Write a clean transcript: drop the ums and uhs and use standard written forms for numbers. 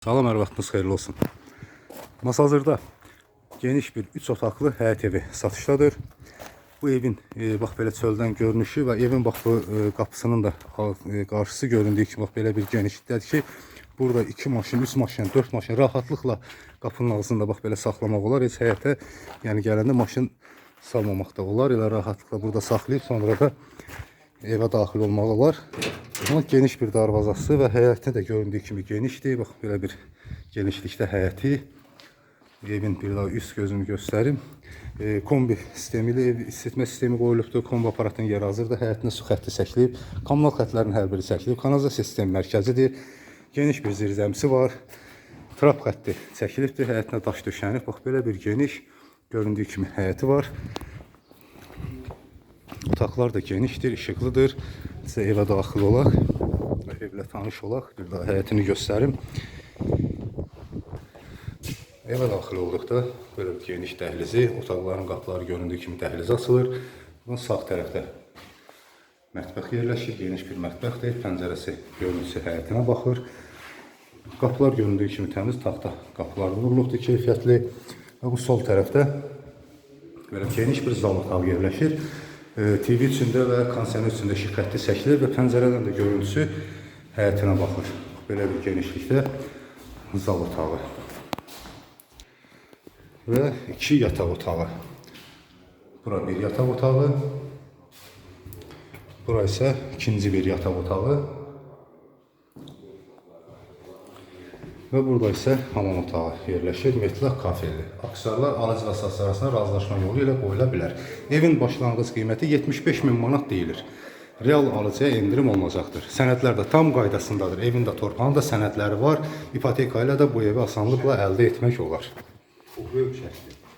Salam, hər vaxtınız xeyirli olsun. Masazırda geniş bir 3 otaqlı həyət evi satışdadır. Bu evin bax belə çöldən görünüşü və evin bax bu qapısının da qarşısı göründüyü kimi bax belə bir genişlikdədir ki, burada 2 maşın, 3 maşın, 4 maşın rahatlıqla qapının ağzında bax belə saxlamaq olar. Heç həyətə, yəni gələndə maşın salmamaq da olar. Elə rahatlıqla burada saxlayıb sonra da evə daxil olmaq olar. Amma geniş bir darvazası və həyəti də göründüyü kimi genişdir. Bax belə bir genişlikdə həyəti. Evin bir daha üst gözünü göstərim. Kombi sistemi ilə ev isitmə sistemi qoyulubdur. Kombi aparatının yeri hazırdır. Həyətinə su xətti çəkilib. Kommunal xəttlərin hər biri çəkilib. Kanalizasiya sistemi mərkəzidir. Geniş bir zirzəmisi var. Trap xətti çəkilibdir. Həyətinə daş döşənib. Bax belə bir geniş göründüyü kimi həyəti var. Otaqlar da genişdir, işıqlıdır. Sizə evə daxil olaq. Evlə tanış olaq. Bir daha həyətini göstərim. Evə daxil olduqda belə bir geniş dəhlizi, otaqların qapıları göründüyü kimi dəhlizə açılır. Bunun sağ tərəfdə mətbəx yerləşir. Geniş bir mətbəxdir. Pəncərəsi görüntüsü həyətinə baxır. Qapılar göründüyü kimi təmiz taxta qapılar vurulubdur, keyfiyyətli. Və bu sol tərəfdə belə geniş bir zal otağı yerləşir. TV içində və kondisioner içində işıq xətti çəkilir və pəncərədən də görüntüsü həyətinə baxır. Belə bir genişlikdə zal otağı. Və iki yataq otağı. Bura bir yataq otağı. Bura isə ikinci bir yataq otağı. Və burada isə hamam otağı yerləşir, metlaq kafelli. Aksesuarlar alıcı və satıcı arasında razılaşma yolu ilə qoyula bilər. Evin başlanğıc qiyməti 75 min manat deyilir. Real alıcıya endirim olunacaqdır. Sənədlər də tam qaydasındadır. Evin də torpağın da sənədləri var. İpoteka ilə də bu evi asanlıqla əldə etmək olar. O böyük şəkli.